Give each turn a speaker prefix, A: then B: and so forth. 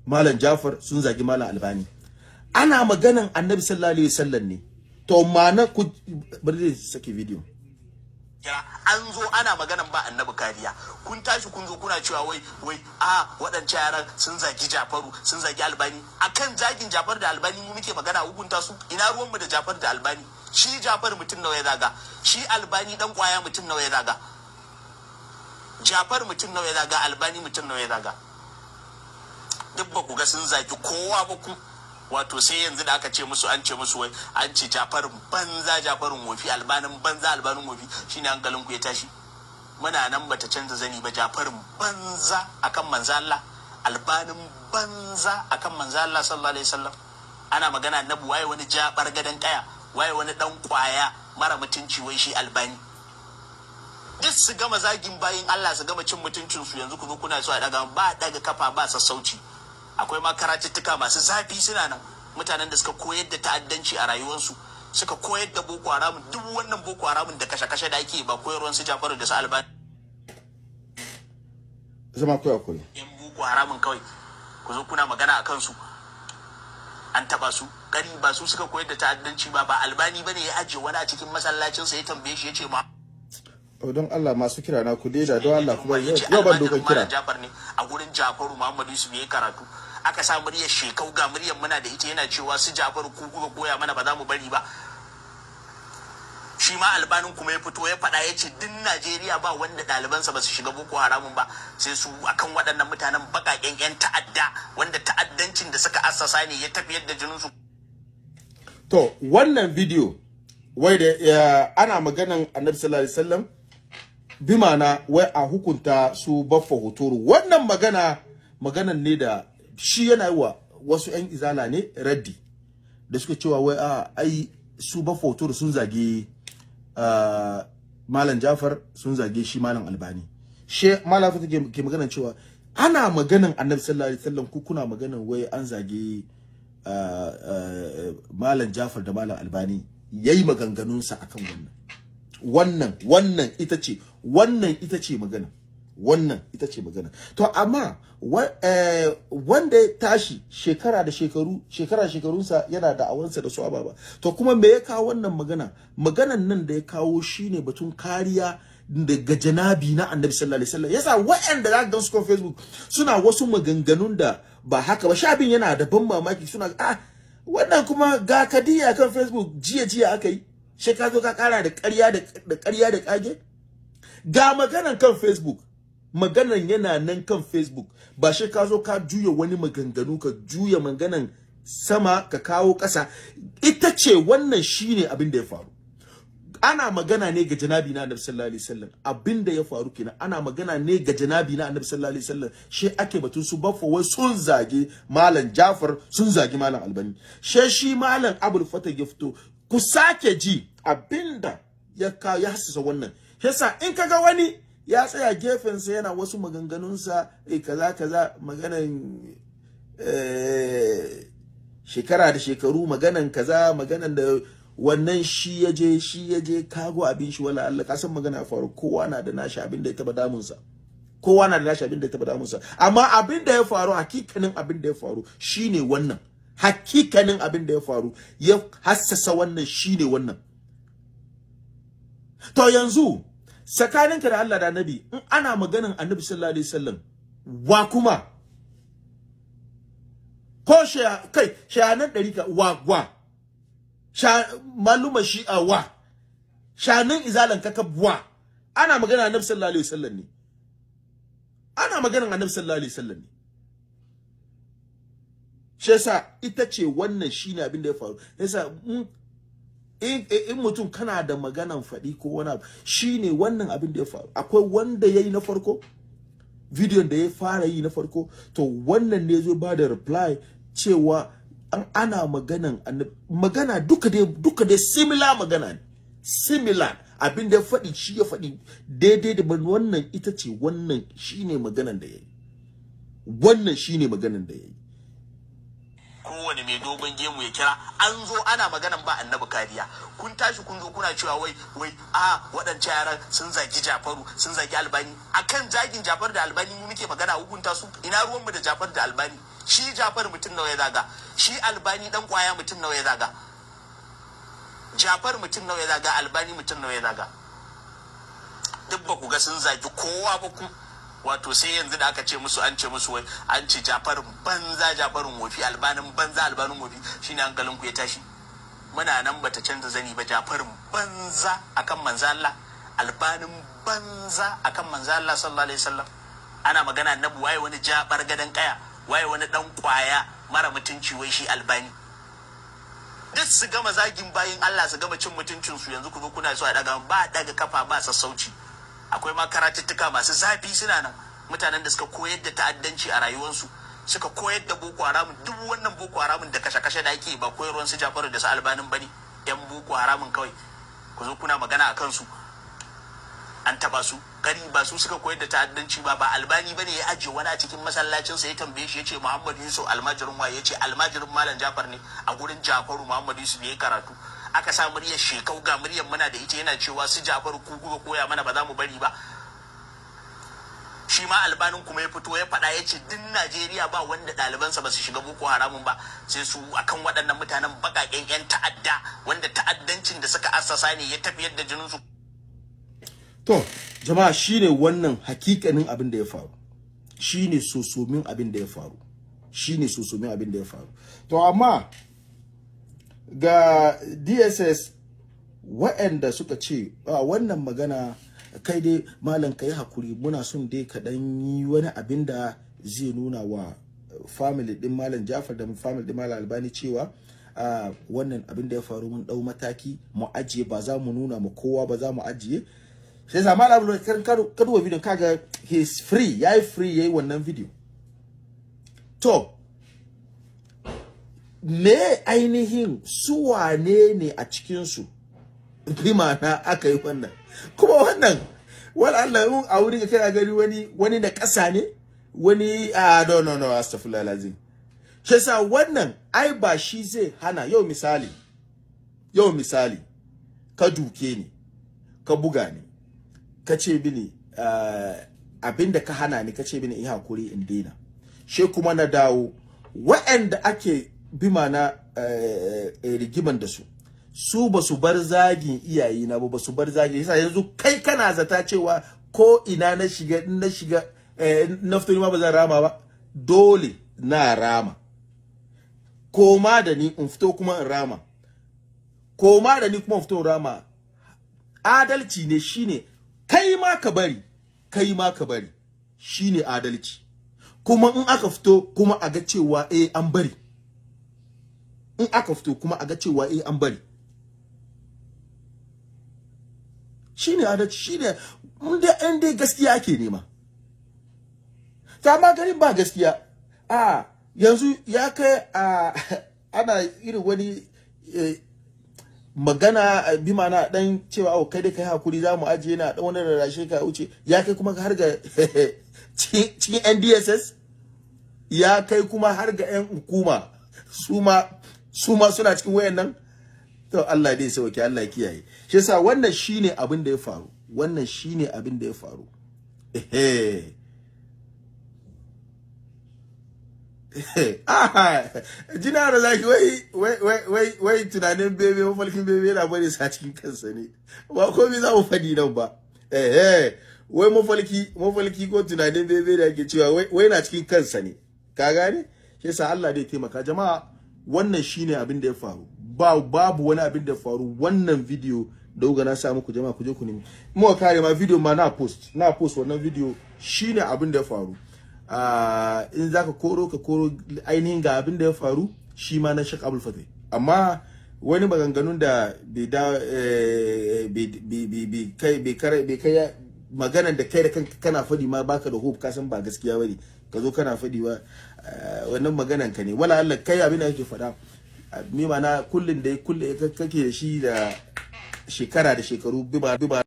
A: Malam Jafar, sun zagi Malam Albani. Ana maganan Annabi sallallahu alaihi wasallam ne. To ma'ana ku bari zai saki video.
B: Kira an zo ana maganan ba Annabi kariya, kun tashi kun zo kuna cewa wai wai a waɗancan yaran sun zagi Jafaru, sun zagi Albani. Akan zagin Jafar da Albani mu muke magana hukunta su? Ina ruwanmu da Jafar da Albani? Shi Jafar mutum nawa ya zaga? Shi Albani dan kwaya mutum nawa ya zaga? Jafar mutum nawa ya zaga? Albani mutum nawa ya zaga? Duk ba ku ga sun zagi kowa ba ku. Wato sai yanzu da aka ce musu, an ce musu wai an ce Jafarin banza, Jafarin wofi, Albanin banza, Albanin wofi, shine hankalin ku ya tashi. Muna nan bata canza zani ba. Jafarin banza akan manzo Allah, Albanin banza akan manzo Allah sallallahu alaihi wasallam. Ana magana annabi, waye wani jabar gadan kaya, waye wani dan kwaya mara mutunci wai shi Albani? Duk su gama zagin bayin Allah, su gama cin mutuncin su, yanzu ku zo kuna so a daga. Ba daga kafa, ba sassauci. Akwai ma karatuttuka masu zafi suna nan. Mutanen da suka koyar da ta'addanci a rayuwarsu, suka koyar da Boko Haram, duk wannan Boko Haram da kashe-kashe da ake, ba koyarwar su Jafaru da su Albani
A: Zama koya koyi.
B: Yan Boko Haramun kawai ku zo kuna magana a kansu, an taba su kari. Ba su suka koyar da ta'addanci ba? Ba Albani bane ya ajiye wani a cikin masallacinsa ya tambaye shi, ya ce ma
A: Oh, don Allah masu kira na ku daida, don Allah kuma
B: ya ce
A: yau ban dokan
B: almajirin
A: kira.
B: Malam Jafar ne. A gurin Jafaru Muhammadu Yusuf ya yi karatu. Aka sa muryar Shekau, ga muryar muna da ita, yana cewa su Jafaru ku kuka koya mana, ba za mu bari ba. Shi ma Albanin kuma ya fito ya faɗa, ya ce duk Najeriya ba wanda ɗalibansa ba su shiga Boko Haramun ba sai su. Akan waɗannan mutanen baƙaƙen 'yan ta'adda wanda ta'addancin da suka assasa ne ya tafiyar da jininsu.
A: To wannan video wai da ana maganan Annabi sallallahu alaihi wasallam, bi ma'ana wai a hukunta su Baffa Hotoro. Wannan magana, maganan ne da shi yana yi wa wasu 'yan Izala ne raddi da suka cewa wai a ai su Baffa Hotoro sun zage Malam Jafar, sun zage shi Malam Albani. She Malam Fata ke maganan cewa ana maganan Annabi sallallahu alaihi wasallam, ku kuna maganan wai an zage Malam Jafar da Malam Albani. Yayi maganganunsa akan wannan. Wannan ita ce, wannan ita ce magana, wannan ita ce magana. To amma wanda ya tashi shekara da shekaru, shekara da shekarunsa yana da awansa da su ababa. To kuma me ya kawo wannan magana? Maganan nan da ya kawo shine batun kariya daga janabi na Annabi sallallahu alaihi wasallam. Yasa waɗanda za ka gan su kan Facebook suna wasu maganganun da ba haka ba, shabin yana da ban mamaki. Suna ah, wannan kuma ga kadiya kan Facebook jiya jiya aka yi sai ka zo ka kara da ƙarya da ƙarya da kage. Ga maganan kan Facebook, maganan yana nan kan Facebook, ba shi ka zo ka juya wani maganganu, ka juya maganan sama ka kawo ƙasa. Ita ce wannan, shine abin da ya faru. Ana magana ne ga janabi na Annabi sallallahu alaihi wasallam. Abin da ya faru kenan, ana magana ne ga janabi na Annabi sallallahu alaihi wasallam, shi ake batun su Baffa wai sun zage Malam Jafar, sun zage Malam Albani. She shi Malam Abul Fatah ya fito. Ku sake ji abinda ya ka ya hassasa wannan. Yasa in kaga wani ya tsaya gefensa yana wasu maganganunsa, kaza kaza, maganan shekara da shekaru, maganan kaza, maganan da wannan, shi ya je kago abin shi. Wala Allah ka san magana ya faru, kowa na da nashi abin da ya taba damunsa, kowa na da nashi abin da ya taba damunsa. Amma abin da ya faru, hakikanin abin da ya faru shine wannan. Hakikanin abin da ya faru ya hassasa wannan shine wannan. To yanzu tsakaninka da Allah da Annabi, in ana maganin Annabi sallallahu alaihi wasallam, wa kuma ko kai shayanan ɗarika wa wa sha maluma Shi'a wa shanan Izalan kaka wa? Ana magana Annabi sallallahu alaihi wasallam ne, ana maganin Annabi sallallahu alaihi wasallam ne. Shi yasa ita ce wannan, shine abin da ya faru. Yasa in mutum kana da maganan faɗi ko wani abu, shine wannan abin da ya faru. Akwai wanda yayi na farko, bidiyon da ya fara yi na farko. To wannan ne zo ba da reply cewa an ana maganan magana duka dai similar magana ne, similar abin da ya faɗi, shi ya faɗi daidai da wannan. Ita ce wannan, shine maganan da yayi, wannan shine maganan da yayi.
B: Kowane mai dogon gemu ya kira. An zo ana maganan ba Annabi kariya, kun tashi kun zo kuna cewa wai wai a waɗancan yaran sun zagi Jafaru, sun zagi Albani. Akan zagin Jafar da Albani mu muke magana hukunta su? Ina ruwanmu da Jafar da Albani? Shi Jafar mutum nawa ya zaga? Shi Albani dan kwaya mutum nawa ya zaga? Jafar mutum nawa ya zaga? Albani mutum nawa ya zaga? Duk ba ku ga sun zagi kowa ba ku. Wato sai yanzu da aka ce musu, an ce musu wai an ce Jafarin banza, Jafarin wofi, Albanin banza, Albanin wofi, shine hankalin ku ya tashi. Muna nan bata canza zani ba. Jafarin banza akan manzo Allah, Albanin banza akan manzo Allah sallallahu alaihi wasallam. Ana magana annabi, waye wani jabar gadan kaya, waye wani dan kwaya mara mutunci wai shi Albani? Duk su gama zagin bayin Allah, su gama cin mutuncin su, yanzu ku zo kuna so a daga. Ba daga kafa, ba sassauci. Akwai ma karatuttuka masu zafi suna nan. Mutanen da suka koyar da ta'addanci a rayuwarsu, suka koyar da Boko Haramun, duk wannan Boko Haramun da kashe-kashe da ake, ba koyarwar su Jafaru da su Albanin bane? Yan Boko Haramun kawai ku zo kuna magana a kansu, an taba su kari. Ba su suka koyar da ta'addanci ba? Ba Albani bane ya ajiye wani a cikin masallacinsa, ya tambaye shi, ya ce Muhammad Yusuf almajirin waye? Ya ce almajirin Malam Jafar ne. A gurin Jafaru Muhammad Yusuf ya yi karatu. Aka sa muryar Shekau, ga muryar muna da ita, yana cewa su Jafaru ku kuka koya mana, ba za mu bari ba. Shi ma Albanin kuma ya fito ya faɗa, ya ce duk Najeriya ba wanda ɗalibansa ba su shiga Boko Haramun ba sai su. Akan waɗannan mutanen baƙaƙen 'yan ta'adda, wanda ta'addancin da suka assasa ne ya tafiyar da jininsu.
A: To jama'a, shine wannan hakikanin abin da ya faru, shine sosomin abin da ya faru, shine sosomin abin da ya faru. To amma ga DSS waɗanda suka ce a wannan magana, kai dai malam ka yi hakuri, muna son dai ka dan yi wani abin da zai nuna wa family din Malam Jafar da family din Malam Albani cewa wannan abin da ya faru mun dau mataki, mu ajiye, ba za mu nuna mu kowa ba, za mu ajiye. Sai sa Malam Abdul kan ka duba video, kaga he is free, yayi free, yayi wannan video. To me ainihin su wane ne a cikin su bi ma'ana aka yi wannan? Kuma wannan wala Allah in a wurin kana gani wani na ƙasa ne, wani a no, no, no, astaghfirullah lazim. Shi yasa wannan ai ba shi zai hana. Yau misali ka duke ni, ka buga ni, ka ce mini abinda ka hana ni, ka ce mini in hakuri in daina, she kuma na dawo. Wa'anda ake bi mana rigiman da su, su ba su bar zagin iyaye na ba, ba su bar zagin. Yasa yanzu kai kana zata cewa ko ina na shiga na fito ma ba zan rama ba? Dole na rama. Koma da ni in fito kuma in rama, koma da ni kuma in fito in rama. Adalci ne shine kai ma ka bari, kai ma ka bari, shine adalci. Kuma in aka fito kuma a ga cewa eh an bari, in aka fito kuma a ga cewa eh an bari, shine adalci, shine in dai gaskiya ake nema. Ta amma garin ba gaskiya a yanzu ya kai a ana irin wani magana bi ma'ana dan cewa oh kai dai kai hakuri, za mu ajiye, na dan wani rarrashe ka wuce. Ya kai kuma har ga cikin NDSS, ya kai kuma har ga 'yan hukuma, su ma suna cikin wayannan. To Allah dai sauke, Allah ya kiyaye. Shi yasa wannan shine abin da ya faru, wannan shine abin da ya faru. Ehe, jina da zaki wai wai wai wai tunanin bebe, mafalkin bebe yana bari sa cikin kansa ne, ba komai za mu faɗi nan ba. Wai mafalki ko tunanin bebe da ake cewa wai na cikin kansa ne, ka gane? Shi yasa Allah dai taimaka. Jama'a, wannan shine abin da ya faru, ba babu wani abin da ya faru. Wannan video da kuka na sa muku, jama'a, ku je ku nemi mu kare ma video ma na post wannan video, shine abin da ya faru. In zaka koro, ka koro ainihin ga abin da ya faru, shi ma na Sheikh Abdul Fatih. Amma wani maganganun da bai da bai kai maganan da kai da kanka kana fadi ma baka da hope, ka san ba gaskiya bane, ka zo kana fadi ba, wannan maganan ka ne. Wala Allah kai abin da kake fada mi mana kullun da kulle kake da shi da shekara da shekaru bi ba